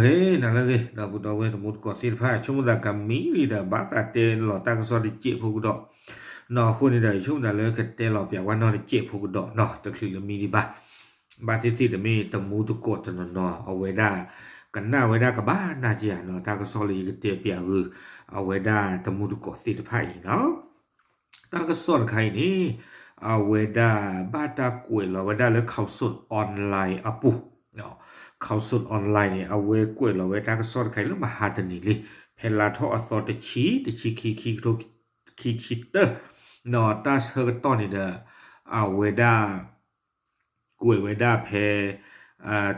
နၤလၢအဂ့ၤ နၤလၢအဂ့ၤ ဒီပုၢ်ဒီဝဲၢ်တံၤသကိးသ့ၣ်တဖၣ် ဆိကမိၣ်သးကမံလံဒီး ဘၣ်သးတဲလီၤတၢ်ကစီၣ်တစဲးဖိကဒီး, နီၢ်အဃိန့ၣ်ဒီး ယဆိကမိၣ်သးလၢကတဲလီၤပၠးဝဲနီတစဲးဖိကဒီးနီၤ တချုးလၢမံဒံးဘၣ်, ဘၣ်သ့ၣ်သ့ၣ်တမ့ၢ်တမူသကိးတနီၤနီၤ အဝဲဒၣ် ကနၣ်ဝဲဒၣ်ကဘၣ်နၢ်က့ၤဧါနီၤ တၢ်ကစီၣ်လၢယကတဲပၠးဂုာ် အဝဲဒၣ်တမူသကိးသ့ၣ်တဖၣ်အံၤနီၤ တၢ်ကစီၣ်တခါအံၤန့ၣ် အဝဲဒၣ်ဘၣ်တၢ်ကွဲးလီၤဝဲဒၣ်လၢ Khaosod Online အပူၤ, Khaosod Online န့ၣ် အဝဲကွဲးလီၤဝဲတၢ်ကစီၣ်တခါအံၤလၢမဟါတနံၤလံ, ဖဲလါထီၣ်အသီတဆံ တဆံခံ ခံကထိခံဆံတၢ, နီၤ တၢ်ဆၢကတီၢ်န့ၣ်ဒီး အဝဲဒၣ် ကွဲးဝဲဒၣ်ဖဲ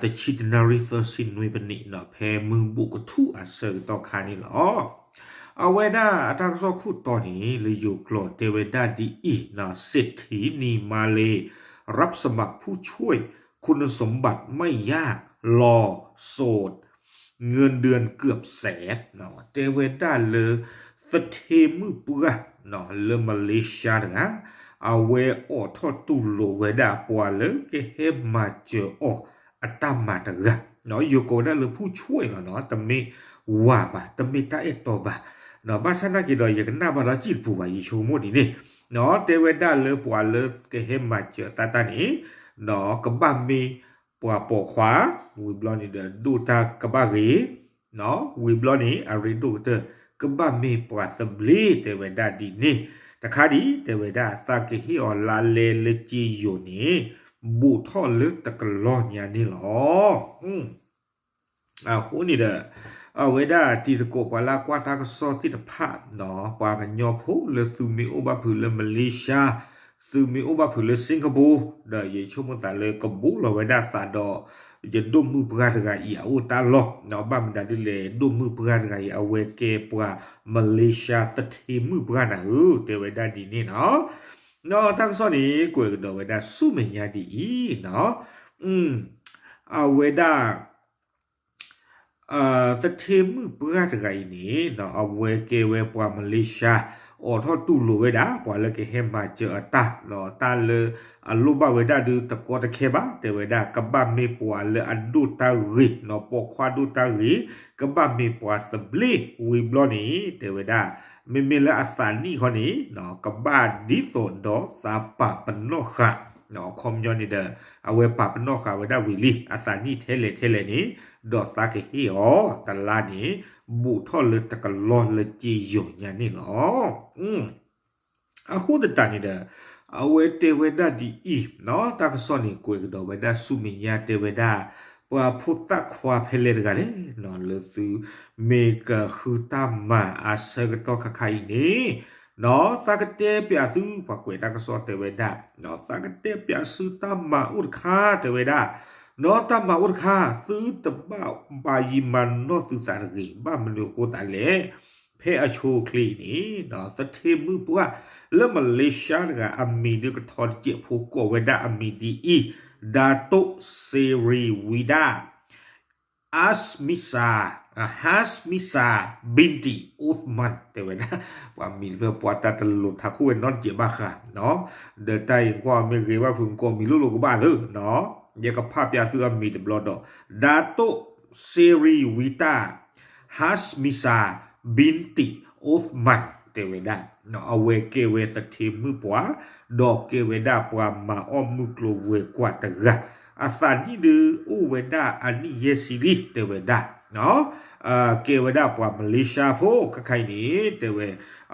တဆံတနၣ်ရံၣ်သၢဆံနွံပနံးနီၤ ဖဲမုၢ်ဘူးကထူၣ်အဆၢကတီၢ်ခါန့ၣ်လီၤ. အဝဲဒၣ်အတၢ်ကစီၣ်ခိၣ်တီန့ၣ် လၢယိၤကျိာ်တဲဝဲဒၣ်ဒ်အံၤနီၤ เศรษฐีนีมาเลย์ รับสมัครผู้ช่วย คุณสมบัติไม่ยาก หล่อโสด เงินเดือนเกือบแสน တဲဝဲဒၣ်လၢ သထ့မုၣ်ပှၢ် လၢမလ့ၡါတဂၤ အဝဲအိးထီၣ်တူၢ်လိာ်ဝဲဒၣ်ပှၤလၢကဟဲမၤစၢၤအီၤအတၢ်မၤတဂၤ, ယိၤကိးဝဲဒၣ်လၢ ผู้ช่วย လီၤနီၤ တမ့ၢ်ဝၤဘၣ် တမ့ၢ်တၢ်အဲၣ်တီဘၣ်, ဘၣ်ဆၣ်နာ်က့ၤဒီး ယကနၣ်ဘၣ်ဒီးစံၣ်တပူၤဘၣ် ယဆိကမိၣ်ဒ်န့ၣ်, တဲဝဲဒၣ်လၢပှၤလၢကဟဲမၤစၢၤအသးတၢ်န့ၣ် ကဘၣ်မ့ၢ်ပှၤပိာ်ခွါ, ဝံၤဘျီန့ၣ်ဒီး ဒိၣ်တၢ်ကဘၣ်ဂ့ၤ, ဝံၤဘျီန့ၣ် အရ့ဒိၣ်ကတၢၢ် ကဘၣ်မ့ၢ်ပှၤသဘျ့ တဲဝဲဒၣ်ဒ်န့ၣ်, တခါဒံး တဲဝဲဒၣ် သးကဟ့ၣ်အီၤလါလဲလၢက့ယိာ်န့ၣ် ဘူးထီၣ်လၢတကလီၢ်ညါန့ၣ်လီၤ. အဃိန့ၣ်ဒီး အဝဲဒၣ်တံၤသကိးပှၤလၢအကွၢ်တၢ်ကစီၣ်သ့ၣ်တဖၣ်နီၤ ပှၤကညီဖိလၢသုမ့ၢ်အိၣ်ဘၣ်ဖုးလၢမလ့ၡါ, သုမ့ၢ်အိၣ်ဘၣ်ဖုးလၢ Singapore ဒီးယဆိကမိၣ်သးလၢကဘူးလီၤဝဲဒၣ်သးဒီး ယဒိၣ်မုၣ်ပှၢ်တဂၤအံၤအအိၣ်တၢ်လီၢ်, ဘၣ်မနုၤဒ်လဲၣ် ဒိၣ်မုၣ်ပှၢ်တဂၤအံၤ အဝဲကဲပှၤမလ့ၡါသထ့မုၣ်ပှၢ်နၤဧၢ တဲဝဲဒၣ်ဒ်န့ၣ်နီၤ. တၢ်ကစီၣ်န့ၣ် ကွဲးကဒီးဝဲဒၣ်ဆူမဲာ်ညါဒ်အံၤနီၤ, အဝဲဒၣ် သထ့မုၣ်ပှၢ်တဂၤအံၤန့ၣ် အဝဲကဲဝဲပှၤမလ့ၡါ အိးထီၣ်တူၢ်လိာ်ဝဲဒၣ် ပှၤလၢကဟဲမၤစၢၤအတၢ်, တၢ်လၢအလိၣ်ဘၣ်ဝဲဒၣ်ဒုးတကီတခဲဘၣ် တဲဝဲဒၣ် ကဘၣ်မ့ၢ်ပှၤလၢအဒိၣ်တၢ်ဂ့ၤနီၤ ပိာ်ခွါဒိၣ်တၢ်ဂ့ၤ, ကဘၣ်မ့ၢ်ပှၤသဘျ့ ဝံၤဘျီန့ၣ် တဲဝဲဒၣ် မ့မ့ၢ်လၢအသးနံၣ်ခီန့ၣ် ကဘၣ်ဒ်သိးဒီးသးပာ်ပနီၣ်ဃာ် အခီပညီန့ၣ်ဒီး အဝဲပာ်ပနီၣ်ဃာ်ဝဲဒၣ်ဝံၤလံ အသးနံၣ်ထဲလဲၣ်ထဲလဲၣ်န့ၣ် ဒီးသးကဟ့ၣ်အီၤတလါန့ၣ် ဘူးထီၣ်လၢတကလီၢ်လၢက့ယိာ်ညါန့ၣ်လီၤ. အဃိသတးန့ၣ်ဒီး အဝဲတဲဝဲဒၣ်ဒ်အံၤနီၤ တၢ်ကစီၣ်န့ၣ် ကွဲးကဒီးဝဲဒၣ်ဆူမဲာ်ညါတဲဝဲဒၣ် ပှၤဖိသၣ်ခွါဖဲလဲၣ်တဂၤလဲၣ်နီၤ လၢသုမ့ၢ်ကဃုတၢ်မၤအဆၢကတီၢ်ခါခါအံၤန့ၣ် နီၤ သးကတဲပၠးသု ပှၤကွဲးတၢ်ကစီၣ်တဲဝဲဒၣ် သးကတဲပၠးသုတၢ်မၤအိၣ်တခါ တဲဝဲဒၣ် နီၤ တၢ်မၤအိၣ်တခါ သုတဘၣ်မၤယံာ်မၤနီၢ်သုသးတဂ့ၤ ဘၣ်မနုၤအဃိသးလဲၣ် ဖဲအဆိအချ့အံၤန့ၣ် သထ့မုၣ်ပှၢ် လၢမလ့ၡါတဂၤ အမံၤဒုးကထီတစဲးဖိကိးဝဲဒၣ်အမံၤဒ်အံၤ Datuk Seri Wida Hasmisa, Hasmisa binti Uthman တဲဝဲဒၣ် ပှၤမံၤတဖျၢၣ်ပှၤတၢ်တလိၤထးခိၣ်ဝဲနီတစဲးဘၣ်ဃး ဒီးတၢ်အံၤကွၢ်မ့ၢ်ဂ့ၤဘၣ်ဖုး ကိးမံၤလိၣ်လိၣ်ကဘၣ်သ့နီၤ ယကဖးပၠးသုအမံၤတဘျီဒီး Datuk Seri Wida Hasmisa binti Uthman တဲဝဲဒၣ် အဝဲကဲဝဲသထ့မုၣ်ပှၢ် ဒီးကဲဝဲဒၣ်ပှၤမၤအီၣ်မုၢ်ကျိၤဝဲၤကွာ်တဂၤ အသးနံၣ်ဒုးအိၣ်ဝဲဒၣ်အနံၣ်ယဲၢ်ဆံလံ တဲဝဲဒၣ် ကဲဝဲဒၣ်ပှၤမလ့ၡါဖိ ခဲခါအံၤန့ၣ် တဲဝဲ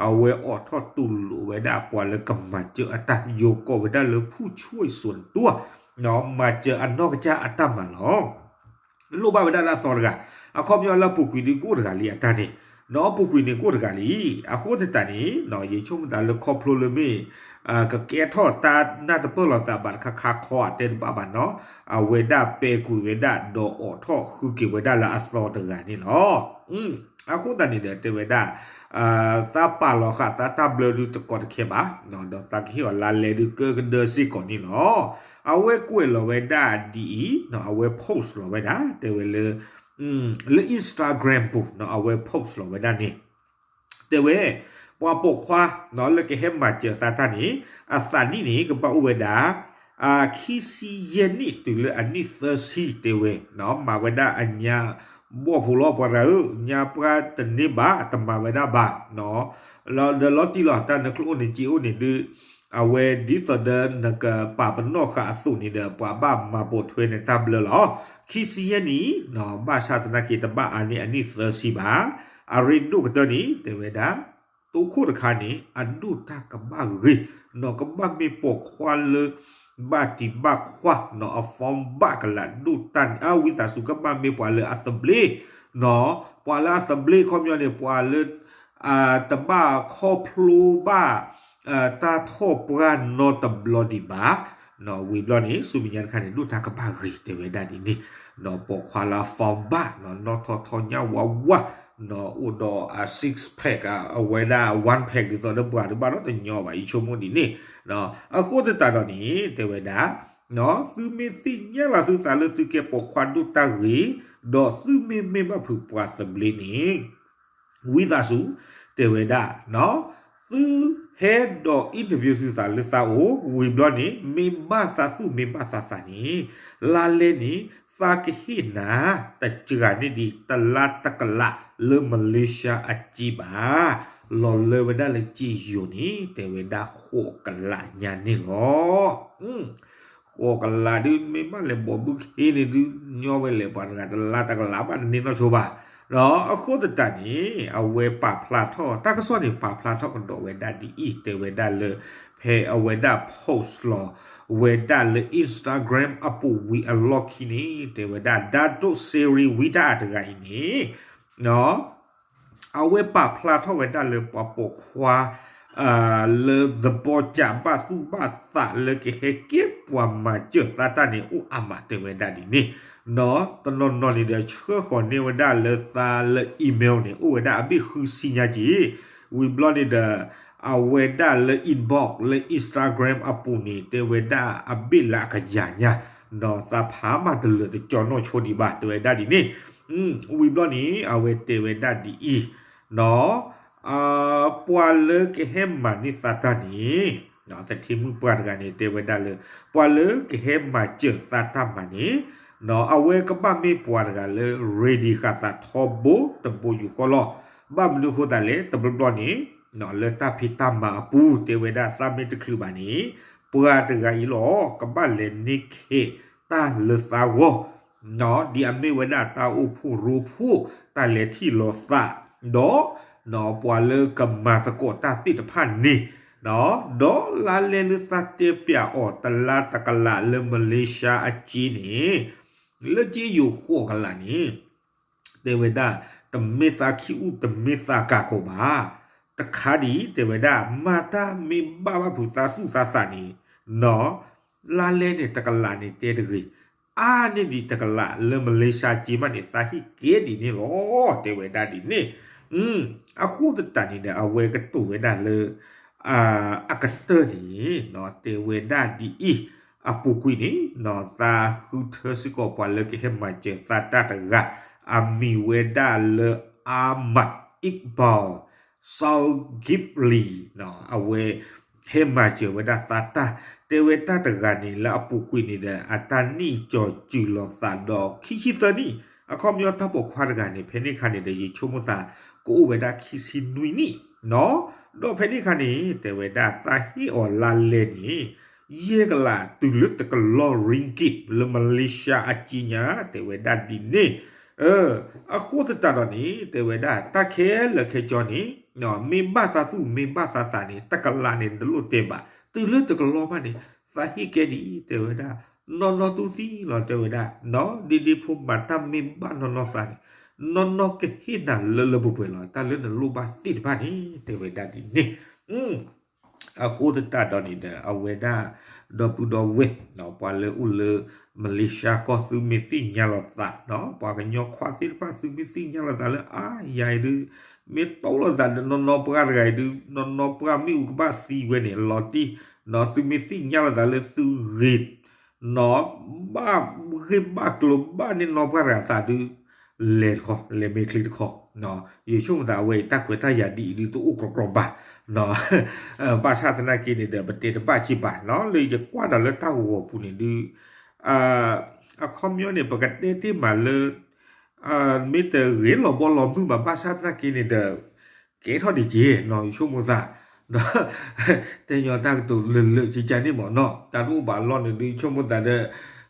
အဝဲအိးထီၣ်တူၢ်လိာ်ဝဲဒၣ်ပှၤလၢကမၤစၢၤအတၢ် ယိၤကိးဝဲဒၣ်လၢ ဖူၣ်ဆွဲၣ်စိၣ်တွၢ် မၤစၢၤအနီၢ်ကစၢ်အတၢ်မၤလီၤ လိၣ်ဘၣ်ဝဲဒၣ်လၢအသီတဂၤ အခီပညီလၢအပူၤကွံာ်ဒုးကအိၣ်တဂၤလံအတၢ်န့ၣ် နီၤ အပူၤကွံာ်န့ၣ်ကအိၣ်တဂၤလံ အဃိသတးန့ၣ် ယဆိကမိၣ်သးလၢခီဖျိလၢမ့ၢ် ကကဲထီၣ်တၢ်နၢ်တပၢၢ်လိာ်သးဘၣ်တခါခါခီအတဲတဘၣ်ဘၣ်နီၤ အဝဲဒၣ်ပဲာ်ကွံာ်ဝဲဒၣ်ဒီးအိးထီၣ်ဃုက့ၤဝဲဒၣ်လၢအသီတဂၤန့ၣ်လီၤ အဃိသတးန့ၣ်ဒီးတဲဝဲဒၣ် သးပာ်လီၤဃာ်သးတၢ်ဘျၢဒုးတကီတခဲဘၣ် ဒီးသးကဟ့ၣ်အီၤလါလဲဒုးကၢကဒၢစ့ၢ်ကီးန့ၣ်လီၤ အဝဲကွဲးလီၤဝဲဒၣ်ဒ်အံၤ အဝဲ post လီၤဝဲဒၣ် တဲဝဲလၢ လၢ Instagram ပူၤ အဝဲ post လီၤဝဲဒၣ်န့ၣ် တဲဝဲ ပှၤပိာ်ခွါ လၢကဟဲမၤစၢၤသးတၢ်န့ၣ် အသးနံၣ်န့ၣ် ကဘၣ်အိၣ်ဝဲဒၣ် ခံဆံယဲၢ်နံၣ်တုၤလၢအနံၣ်သၢဆံ တဲဝဲ မၤဝဲဒၣ်အညါ ဘီၣ်ဖိလီၤပှၤတဂၤဧၢ, ညါပှၢ်တန့ၢ်ဘၣ် တမၤဝဲဒၣ်ဘၣ်, ဒီးလီၤတံၢ်လီၤ တၢ်နချံအိၣ်န့ၣ်စ့အိၣ်န့ၣ်ဒုး အဝဲဒ်သိးဒီးနကပာ်ပနီၣ်ဃာ်အသိးန့ၣ်ဒီး ပှၤဘၣ်မၤပိာ်ထွဲန့ၣ်တၢ်ဘျၢလီၤ. ခံဆံယဲၢ်နံၣ် ဘၣ်ဆၣ်သနာ်က့ တဘၣ်အါန့ၢ်အနံၣ်သၢဆံဘၣ်. အရ့ဒိၣ်ကတၢၢ်န့ၣ် တဲဝဲဒၣ် သိခိၣ်တခါန့ၣ် အဒိၣ်တၢ်ကဘၣ်ဂ့ၤ, နီၢ်ကဘၣ်မ့ၢ်ပိာ်ခွါလၢ ဘၣ်တံၢ်ဘၣ်ခွါ နီၢ်အ form ဘၣ်ကလးဒိၣ်တၢ်န့ၣ် အဝံသးစူၤ ကဘၣ်မ့ၢ်ပှၤလၢအသဘျ့, နီၢ် ပှၤလၢအသဘျ့ ခီပညီန့ၣ် ပှၤလၢ တဘၣ်ခီဖျိဘၣ် တၢ်ထီၣ်ပှၢ်နီတဘျီဒံးဘၣ်. နီၢ်ဝံၤဘျီန့ၣ် ဆူမဲာ်ညါတခါန့ၣ် ဒိၣ်တၢ်ကဘၣ်ဂ့ၤ တဲဝဲဒၣ်ဒ်န့ၣ်, နီၢ်ပိာ်ခွါလၢအ form ဘၣ် နီၢ်နီၢ်ထီၣ်ထီၣ်ညၣ်ဝါဝါ, နီၢ်အိၣ်ဒီးအ six pack အဝဲဒၣ် one pack ဒ်သိးဒီးပှၤတဘၣ်ဒီးတညီဘၣ် ယဆိကမိၣ်ဒ်န့ၣ်. အဃိသတးဒီးန့ၣ် တဲဝဲဒၣ် သုမ့ၢ်သ့ၣ်ညါလီၤသုသးလၢသုကဲပိာ်ခွါဒိၣ်တၢ်ဂ့ၤ, ဒီးသုမ့ၢ်မ့ၢ်ဘၣ်ဖုးပှၤသဘျ့န့ၣ် ဝံသးစူၤ တဲဝဲဒၣ် သုဟဲဒီး interview သုသးလၢသးအိၣ် ဝံၤဘျီန့ၣ် မ့ၢ်ဘၣ်သးသူၣ်မ့ၢ်ဘၣ်သးသးန့ၣ် လါလဲန့ၣ် သးကဟ့ၣ်နၤ တစှၤန့ၢ်ဒံး တလါတကလးလၢ Malaysia အစ့ဘၣ်. လီၤလၢဝဲဒၣ်လၢစ့ယိၤန့ၣ် တဲဝဲဒၣ်ဃိးကလးညါန့ၣ်လီၤ. ဃိးကလးဒုး မ့ၢ်ဘၣ်လဲၤဘီၣ်ဘုခ့န့ၣ်ဒုး ညီဝဲလဲၤပှၤတဂၤ တလါတကလးဘၣ်တန့ၢ်နီၢ်ဆိဘၣ်. ဒီးအဃိသတးန့ၣ် အဝဲပာ်ဖျါထီၣ် တၢ်ကစီၣ်န့ၣ် ပာ်ဖျါထီၣ်ကဒီးဝဲဒၣ်ဒ်အံၤ တဲဝဲဒၣ်လၢ ဖဲအဝဲဒၣ် post လီၤဝဲဒၣ်လၢ Instagram အပူၤဝံၤအလီၢ်ခံန့ၣ် တဲဝဲဒၣ် Datuk Seri Wida တဂၤအံၤန့ၣ် အဝဲပာ်ဖျါထီၣ်ဝဲဒၣ်လၢပှၤပိာ်ခွါ လၢသဘီကးဘၣ်သူၣ်ဘၣ်သးလၢကဟဲကဲပှၤမၤစၢၤသးတၢ်န့ၣ် အိၣ်အါမး တဲဝဲဒၣ်ဒ်န့ၣ်, တနီၤနီၤန့ၣ်ဒီး ဆှၢဃီၤန့ၢ်ဝဲဒၣ်လၢသးလၢ email န့ၣ် အိၣ်ဝဲဒၣ်အဘ့ၣ်ဃုဆံညါက့ၤ, ဝံၤဘျီန့ၣ်ဒီး အဝဲဒၣ်လၢ inbox လၢ Instagram အပူၤန့ၣ် တဲဝဲဒၣ်အဘ့ၣ်လၢအကယၤညါ, ဒီးသးဖးမးတလၢာ်တကၠီနီၢ်ဆိဒံးဘၣ် တဲဝဲဒၣ်ဒ်န့ၣ်. ဝံၤဘျီန့ၣ် အဝဲတဲဝဲဒၣ်ဒ်အံၤ, ပှၤလၢကဟဲမၤန့ၢ်သးတၢ်န့ၣ် သထ့မုၣ်ပှၢ်တဂၤန့ၣ် တဲဝဲဒၣ်လၢ ပှၤလၢကဟဲမၤစၢၤသးတၢ်မၤန့ၣ် အဝဲကဘၣ်မ့ၢ်ပှၤတဂၤလၢ ready ဃာ်သးထီဘိတဘိယူၢ်ဃီလီၤ. ဘၣ်မနုၤအဃိသတးလဲၣ် တဘျီဘျီန့ၣ် လၢတၢ်ဖံးတၢ်မၤအပူၤ တဲဝဲဒၣ်သးမ့ၢ်တချုးဘၣ်န့ၣ် ပှၤတဂၤအံၤလီၤ ကဘၣ်လဲၤန့ၢ်ခဲးတၢ်လၢသးဂီၢ် ဒ်အမ့ၢ်ဝဲဒၣ်တၢ်အိၣ်ဖှိၣ်ရိဖှိၣ် တၢ်လဲၤထံၣ်လိာ်သး ဒီး ပှၤလၢကမၤသကိးတၢ်သ့ၣ်တဖၣ်န့ၣ် ဒီးလါလဲလၢသးတဲပျးအီၤ တလါတကလးလၢ Malaysia အစ့န့ၣ် လၢစ့ယိၤဃိးကလးန့ၣ် တဲဝဲဒၣ် တမ့ၢ်သးခံအူ တမ့ၢ်သးကၤခိၣ်ဘၣ်. တခါဒံး တဲဝဲဒၣ် မၤတၢ်မ့ၢ်ဘၣ်ဘၣ်ဖုးသးသူၣ်သးသးန့ၣ် လါလဲန့ၣ် တကလးန့ၣ်တဲတဂ့ၤ, အါန့ၢ်ဒံးတကလးလၢ Malaysia စ့မးန့ၣ် သးဟ့ၣ်ကဲဒ်န့ၣ်လီၤ တဲဝဲဒၣ်ဒ်န့ၣ်. အဃိသတးန့ၣ်ဒီး အဝဲကတိၤဝဲဒၣ်လၢ အကတၢၢ်န့ၣ် တဲဝဲဒၣ်ဒ်အံၤ, အပူၤကွံာ်န့ၣ် သးဃုထၢစ့ၢ်ကီးပှၤလၢကဟဲမၤစၢၤသးတၢ်တဂၤ အမံၤဝဲဒၣ်လၢ Ahmad Iqbal Zulkifli အဝဲ ဟဲမၤစၢၤဝဲဒၣ်သးတၢ် တဲဝဲတၢ်တဂၤန့ၣ် လၢအပူၤကွံာ်န့ၣ်ဒီး အတၢ်နံၣ်ကၠီၤစူၤလိာ်သးဒီးခံဆံသၢနံၣ်, အခီပညီတၢ်ပိာ်ခွါတဂၤန့ၣ် ဖဲန့ၣ်အခါန့ၣ်ဒီး ယဆိကမိၣ်သး ကအိၣ်ဝဲဒၣ်ခံဆံနွံနံၣ်, ဒီးဖဲန့ၣ်အခါန့ၣ် တဲဝဲဒၣ်သးဟ့ၣ်အီၤလါလဲန့ၣ် ယဲၢ်ကလးတုၤလၢတကလီၢ် ringgit လၢ Malaysia အစ့ညါ တဲဝဲဒၣ်ဒ်န့ၣ်. အဃိသတးဒီးန့ၣ် တဲဝဲဒၣ် တၢ်ခဲလၢာ်ခဲဆ့န့ၣ် မ့ၢ်ဘၣ်သးသူၣ်မ့ၢ်ဘၣ်သးသးန့ၣ် တကလးန့ၣ် နတလိၣ်တဲဘၣ်, တုၤလၢတကလီၢ်မးန့ၣ် သးဟ့ၣ်ကဲဒ်အံၤ တဲဝဲဒၣ် နီၢ်နီၢ်တူၢ်သံလီၤ တဲဝဲဒၣ် ဒ့ဒ့ဖိမၤတၢ်မ့ၢ်ဘၣ်နီၢ်နီၢ်သးန့ၣ် နီၢ်နီၢ်ကဟ့ၣ်နၤလၢလၢပှဲၤပှဲၤလီၤ တၢ်လၢနလိၣ်ဘၣ်သ့ၣ်တဖၣ်န့ၣ် တဲဝဲဒၣ်ဒ်န့ၣ်. အဃိသတးဒီးန့ၣ်ဒီး အဝဲဒၣ် ဒီပုၢ်ဒီဝဲၢ် ပှၤလၢအိၣ်လၢ Malaysia ကီၢ် သုမ့ၢ်သ့ၣ်ညါလိာ်သး ပှၤကညီခွါသ့ၣ်တဖၣ် သုမ့ၢ်သ့ၣ်ညါလိာ်သးလၢ အါယၤအံၤဒုး မ့ၢ်တီလိာ်သးဒီးနီၢ်နီၢ်ပှၢ်တဂၤအံၤဒုး နီၢ်နီၢ်ပှၢ်မ့ၣ်အူကဘၣ်သံဝဲန့ၣ် လီၤတံၢ် သုမ့ၢ်သ့ၣ်ညါလိာ်သးလၢသုဂ့ၤ နီၢ် ဘၣ်ဂ့ၢ်ဘၣ်ကျိၤဘၣ်န့ၢ်နီၢ်ပှၢ်တဂၤသးဒုး လဲၤတခီ လဲၤမ့ၢ်ချ့တခီ, ယဆိကမိၣ်သးအဝဲအံၤ တၢ်ခွဲးတၢ်ယာ်ဒ်အံၤဒုးတအိၣ်ကြီကြီဘၣ်, ဘၣ်ဆၣ်သနာ်က့န့ၣ်ဒီး ပတဲတဘၣ်က့ၤဘၣ်နီၤ လၢယကွၢ်ဒီးလၢတၢ်ဂီၤပူၤန့ၣ်ဒုး အခီပညီန့ၣ် ပကတဲတ့ၢ်မးလၢ မ့ၢ်တဂ့ၤလီၤဘီလီၤမုၢ်ဘၣ် ဘၣ်ဆၣ်သနာ်က့န့ၣ်ဒီး ကဲထီၣ်ဒံးက့ၤနီၤ ယဆိကမိၣ်သး ဒီး တဲညီတၢ်ကတိၤလၢာ်လၢာ်ကကန့ၣ်မ့ၢ်နီၤ တၢ်တအိၣ်ဘၣ်လီၢ်န့ၣ်ဒုး ယဆိကမိၣ်သးဒီး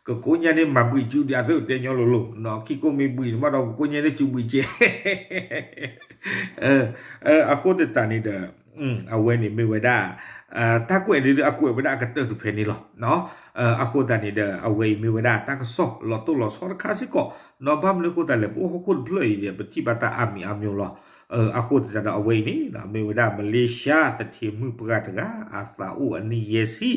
ကကိးညါန့ၣ် မၤဘှံးစုဒံးအသိးတဲညီလိၤလိၤ ခံကိးမ့ၢ်ဘှံးန့ၣ်မးဒီး ကကိးညါန့ၣ်စုဘှံးကဲ အဃိသတးန့ၣ်ဒီး အဝဲန့ၣ်မ့ၢ်ဝဲဒၣ် တၢ်ကွဲးန့ၣ်ဒီး အကွဲးဝဲဒၣ်အကတၢၢ်တဖဲန့ၣ်လီၤ. အဃိသတးန့ၣ်ဒီး အဝဲအံၤမ့ၢ်ဝဲဒၣ်တၢ်ကစီၣ်လီၤတိၢ်လီၤဆီတခါစ့ၢ်ကီး ဘၣ်မနုၤအဃိသတးလဲၣ် ပအိၣ်ဟီၣ်ခိၣ်တဖျၢၣ်အံၤဒီး ပထံၣ်ဘၣ်တၢ်အါမံၤအါမျိၤလီၤ. အဃိသတးဒီးအဝဲအံၤန့ၣ် မ့ၢ်ဝဲဒၣ် မလ့ၡါသထ့မုၣ်ပှၢ်တဂၤ အသးအိၣ်အနံၣ်ယဲၢ်ဆံ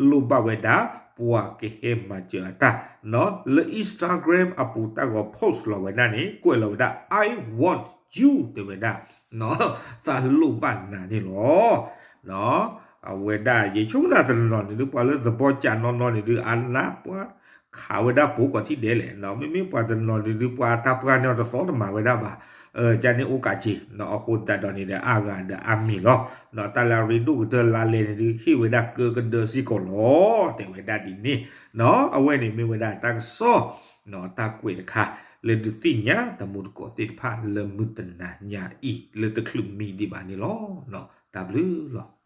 လိၣ်ဘၣ်ဝဲဒၣ် ပှၤကဟဲမၤစၢၤအတၢ် လၢ Instagram အပူၤတၢ်ဂီၤ post လီၤဝဲဒၣ်န့ၣ် ကွဲးလီၤဝဲဒၣ် I want you တဲဝဲဒၣ် သးလိၣ်ဘၣ်နၤန့ၣ်လီၤ. အဝဲဒၣ်ယဆိကမိၣ်သးတနီၤနီၤန့ၣ်ဒုး ပှၤလၢသဘီကးနီၢ်နီၢ်န့ၣ်ဒုး အနၢ်ပှၤခးဝဲဒၣ်ပိၤကီၤထံဒဲးလဲၣ် မ့မ့ၢ်ပှၤတနီၤနီၤန့ၣ်ဒုး ပှၤတၢ်ပှၢ်န့ၣ်တသီတမၤဝဲဒၣ်ဘၣ် ကန့ၣ်အိၣ်ကးက့ၤ အဃိသတးဒီးန့ၣ်ဒီး အါဂၤဒီးအါမံၤလီၤ. တၢ်လၢအရ့ဒိၣ်ကတၢၢ်လါလဲန့ၣ်ဒုး ဟ့ၣ်ဝဲဒၣ်ကၢကဒၢစ့ၢ်ကီးလီၤ တဲဝဲဒၣ်ဒ်န့ၣ် အဝဲန့ၣ်မ့ၢ်ဝဲဒၣ်တၢ်ကစီၣ် တၢ်ကွဲးတခါ လၢဒုးသ့ၣ်ညါတမူတကိးသ့ၣ်တဖၣ်လၢမုၢ်တနၤညါအံၤ လၢတချုးမံဒံးဘၣ်န့ၣ်လီၤ. တၢ်ဘျုးလီၤ.